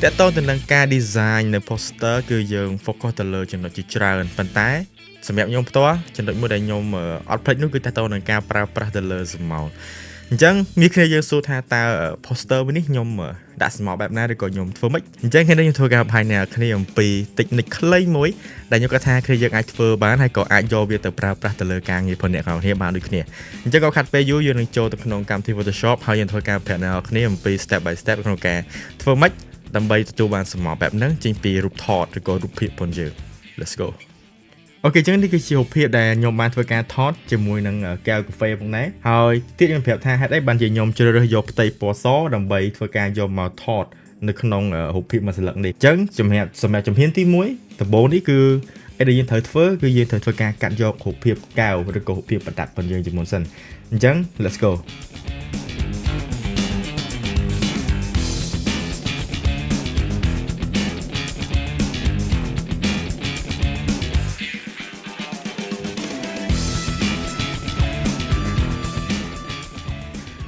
តកតងទៅនឹងការ design នៅ poster គឺយើង focus ទៅលើចំណុចជាច្រើនប៉ុន្តែសម្រាប់ខ្ញុំផ្ទាល់ចំណុចមួយដែលខ្ញុំអត់ភ្លេចនោះគឺតកតងនឹងការប្រើប្រាស់ទៅលើស្រមោលអញ្ចឹងមានគ្នាយើងសួរថាតើ poster មួយនេះខ្ញុំដាក់ស្រមោលបែបណាឬក៏ខ្ញុំធ្វើម៉េចអញ្ចឹងគ្នាខ្ញុំធ្វើការបង្ហាញអ្នកគ្នាអំពី technique ខ្លីមួយដែលខ្ញុំគាត់ថាគ្នាយើងអាចធ្វើបានហើយក៏អាចយកវាទៅប្រើប្រាស់ទៅលើការងាររបស់អ្នកគ្នាបានដូចគ្នាអញ្ចឹងក៏ខាត់ពេលយូរយើងនឹងចូលទៅក្នុងកម្មវិធី Photoshop ហើយយើងធ្វើការប្រាប់អ្នកគ្នាអំពី step by step ក្នុងការធ្វើម៉េចដើម្បីទទួលបានស្រមោលបែបហ្នឹងចេញពីរូបថតឬក៏រូបភាពរបស់យើង Let's go. OK អញ្ចឹងនេះគឺជារូបភាពដែលខ្ញុំបានធ្វើការថតជាមួយនឹងកែវកាហ្វេផងដែរហើយទៀតខ្ញុំប្រាប់ថាហេតុអីបានជាខ្ញុំជ្រើសរើសយកផ្ទៃពណ៌សដើម្បីធ្វើការយកមកថតនៅក្នុងរូបភាពមួយសន្លឹកនេះអញ្ចឹងសម្រាប់ជំហានទី1ដំបូងនេះគឺអីដែលយើងត្រូវធ្វើគឺយើងត្រូវធ្វើការកាត់យករូបភាពកែវឬក៏រូបភាពប្រដាប់របស់យើងជាមុនសិនអញ្ចឹង let's go.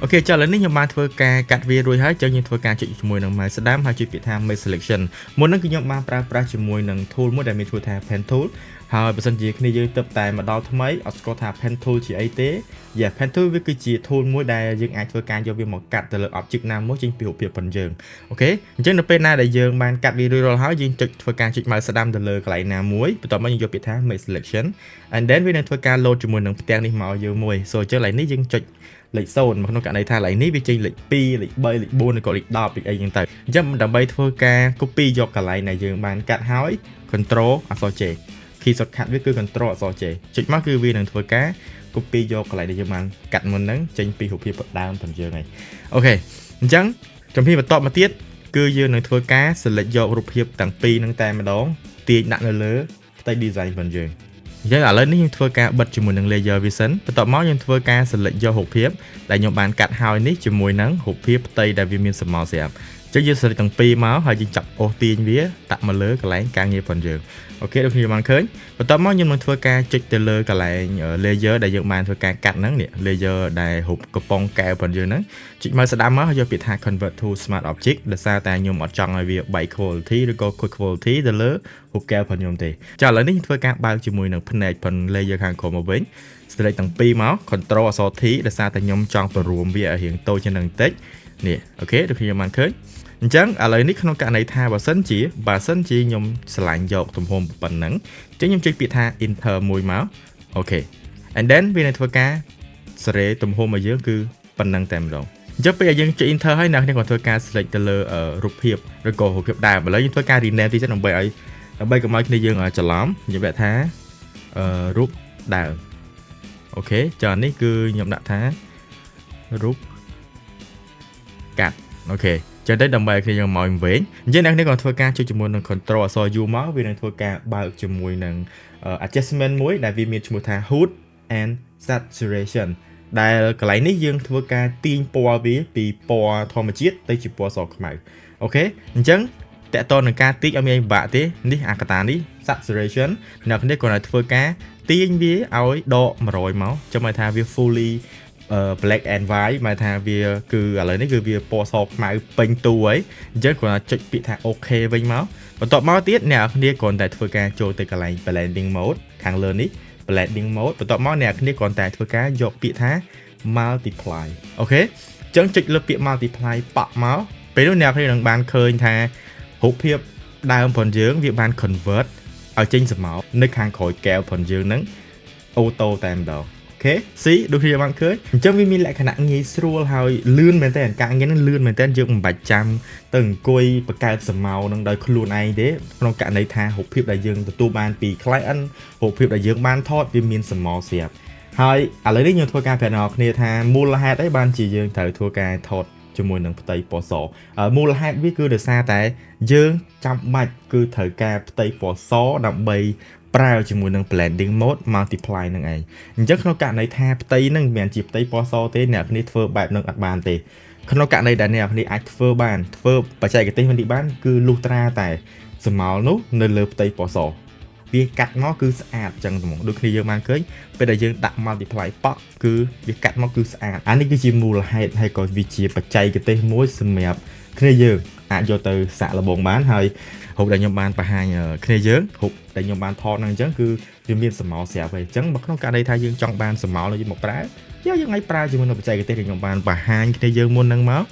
OK ចាឥឡូវនេះខ្ញុំបានធ្វើការកាត់វារួចហើយចឹងយើងធ្វើការចុចជាមួយនឹង mouse ស្ដាំហើយចុចពាក្យថា make selection មុនហ្នឹងគឺខ្ញុំបានប្រើប្រាស់ជាមួយនឹង tool មួយដែលមានឈ្មោះថា pen tool ហើយបើសិនជាគ្នាយើងទៅតែមកដល់ថ្មីអត់ស្គាល់ថា pen tool ជាអីទេ Yeah, pen tool វាគឺជា tool មួយដែលយើងអាចធ្វើការយកវាមកកាត់ទៅលើ object ណាមួយចេញពីរូបភាពរបស់យើង OK អញ្ចឹងនៅពេលណាដែលយើងបានកាត់វារួចរាល់ហើយយើងចុចធ្វើការចុច mouse ស្ដាំទៅលើកន្លែងណាមួយបន្ទាប់មកយើងយកពាក្យថា make selection and then វានឹងធ្វើការ load ជាមួយនឹងផ្ទាំងនេះមកយើងមួយ so អញ្ចឹងកន្លែងនេះយើងចុចលេខ0មកក្នុងករណីថាកន្លែងនេះវាចេញលេខ2លេខ3លេខ4ឬក៏លេខ10លេខអីចឹងទៅអញ្ចឹងដើម្បីធ្វើការ copy យកកន្លែងដែលយើងបានកាត់ហើយ control អក្សរ J key shortcut វាគឺ control អក្សរ J ចុចមកគឺវានឹងធ្វើការ copy យកកន្លែងដែលយើងបានកាត់មុនហ្នឹងចេញពីរូបភាពដើមរបស់យើងហើយ OK អញ្ចឹងជំហានបន្ទាប់មកទៀតគឺយើងនឹងធ្វើការ select យករូបភាពទាំងពីរហ្នឹងតែម្ដងទាញដាក់នៅលើផ្ទៃ design របស់យើងអញ្ចឹងឥឡូវនេះយើងធ្វើការបិទជាមួយនឹង layer vision បន្ទាប់មកយើងធ្វើការ select យករូបភាពដែលខ្ញុំបានកាត់ហើយនេះជាមួយនឹងរូបភាពផ្ទៃដែលវាមានស្រមោលស្រាប់អញ្ចឹងយើង select ទាំងពីរមកហើយយើងចាប់អូសទាញវាដាក់មកលើកន្លែងការងាររបស់យើង OK ដូចគ្នាបានឃើញបន្ទាប់មកខ្ញុំនឹងធ្វើការចុចទៅលើកន្លែង layer ដែលយើងបានធ្វើការកាត់ហ្នឹងនេះ layer ដែលរូបកំប៉ុងកែវរបស់យើងហ្នឹងចុចមកស្ដាំមកហើយយកពាក្យថា convert to smart object ដោយសារតែខ្ញុំអត់ចង់ឲ្យវាបែក quality ឬក៏ខូច quality ទៅលើរូបកែវរបស់ខ្ញុំទេចាឥឡូវនេះខ្ញុំធ្វើការបើកជាមួយនឹងភ្នែកផង layer ខាងក្រោមមកវិញ select ទាំងពីរមក control អក្សរ T ដោយសារតែខ្ញុំចង់បង្រួមវាឲ្យរាងតូចជាងនឹងបន្តិចនេះ OK ដូចខ្ញុំបានឃើញអញ្ចឹងឥឡូវនេះក្នុងករណីថាបើសិនជាខ្ញុំឆ្លាញ់យកទំហំប៉ុណ្ណឹងអញ្ចឹងខ្ញុំចុចពាក្យថា enter មួយមក OK and then វានឹងធ្វើការសេរីទំហំឲ្យយើងគឺប៉ុណ្ណឹងតែម្ដងអញ្ចឹងពេលដែលយើងចុច enter ហើយអ្នកគ្នាក៏ធ្វើការ select ទៅលើរូបភាពឬក៏រូបភាពដើមឥឡូវយើងធ្វើការ rename ទីសិនដើម្បីកុំឲ្យគ្នាយើងច្រឡំខ្ញុំដាក់ថារូបដើម OK ចានេះគឺខ្ញុំដាក់ថារូបកាត់ OK ចឹងទៅដើម្បីឲ្យគ្នាយើងមកវិញអញ្ចឹងអ្នកគ្នាក៏ធ្វើការចុចជាមួយនឹង control អក្សរ U មកវានឹងធ្វើការបើកជាមួយនឹង adjustment មួយដែលវាមានឈ្មោះថា hue and saturation ដែលកន្លែងនេះយើងធ្វើការទាញពណ៌វាពីពណ៌ធម្មជាតិទៅជាពណ៌សខ្មៅ OK អញ្ចឹងតកតនឹងការទាញអត់មានពិបាកទេនេះអាកតានេះ saturation អ្នកគ្នាគ្រាន់តែធ្វើការទាញវាឲ្យដក100មកចាំឲ្យថាវា fully black and white មកថាវាគឺឥឡូវនេះគឺវាពណ៌សខ្មៅពេញតួហើយអញ្ចឹងគ្រាន់តែចុចពាក្យថា OK វិញមកបន្ទាប់មកទៀតអ្នកគ្នាគ្រាន់តែធ្វើការចូលទៅកន្លែង blending mode ខាងលើនេះ blending mode បន្ទាប់មកអ្នកគ្នាគ្រាន់តែធ្វើការយកពាក្យថា multiply OK អញ្ចឹងចុចលើពាក្យ multiply ប៉ក់មកពេលនោះអ្នកគ្នានឹងបានឃើញថារូបភាពដើមរបស់យើងវាបាន convert ឲ្យចេញស្រមោលនៅខាងក្រោយកែវរបស់យើងហ្នឹង auto តែម្ដង OK ស៊ីដូចគ្នាបានឃើញអញ្ចឹងវាមានលក្ខណៈងាយស្រួលហើយលឿនមែនតើការងារហ្នឹងលឿនមែនតើយើងមិនបាច់ចាំទៅអង្គុយបង្កើតស្រមោលនឹងដោយខ្លួនឯងទេក្នុងករណីថារូបភាពដែលយើងទទួលបានពី client រូបភាពដែលយើងបានថតវាមានស្រមោលស្រាប់ហើយឥឡូវនេះខ្ញុំធ្វើការប្រាប់អ្នកនរគ្នាថាមូលហេតុអីបានជាយើងត្រូវធ្វើការថតជាមួយនឹងផ្ទៃពណ៌សមូលហេតុវាគឺដោយសារតែយើងចាំបាច់គឺត្រូវការផ្ទៃពណ៌សដើម្បីប្រើជាមួយនឹង blending mode multiply នឹងឯងអញ្ចឹងក្នុងករណីថាផ្ទៃនឹងមិនមែនជាផ្ទៃពណ៌សទេអ្នកគ្នាធ្វើបែបនឹងអត់បានទេក្នុងករណីដែលអ្នកគ្នាអាចធ្វើបានធ្វើបច្ចេកទេសនេះបានគឺលុះត្រាតែស្រមោលនោះនៅលើផ្ទៃពណ៌សវា វាកាត់មកគឺស្អាតចឹងហ្មងដូចគ្នាយើងបានឃើញពេលដែលយើងដាក់ multiply ប៉ក់គឺវាកាត់មកគឺស្អាតអានេះគឺជាមូលហេតុហើយក៏វាជាបច្ចេកទេសមួយសម្រាប់គ្នាយើងអាចយកទៅសាកល្បងបានហើយរូបដែលខ្ញុំបានបង្ហាញគ្នាយើងរូបដែលខ្ញុំបានថតហ្នឹងអញ្ចឹងគឺវាមានស្រមោលស្រាប់ហើយអញ្ចឹងបើក្នុងករណីថាយើងចង់បានស្រមោលយើងមកប្រើយើងអាចប្រើជាមួយនឹងបច្ចេកទេសដែលខ្ញុំបានបង្ហាញគ្នាយើងមុនហ្នឹងមក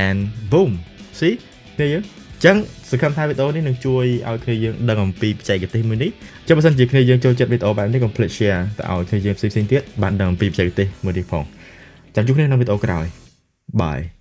and boom, see គ្នាយើងចឹងសង្ឃឹមថាវីដេអូនេះនឹងជួយឲ្យគ្នាយើងដឹងអំពីបច្ចេកទេសមួយនេះចឹងបើសិនជាគ្នាយើងចូលចិត្តវីដេអូបែបនេះកុំភ្លេច share ទៅឲ្យគ្នាយើងផ្សេងៗទៀតបានដឹងអំពីបច្ចេកទេសមួយនេះផងចាំជួបគ្នាក្នុងវីដេអូក្រោយ។ Bye.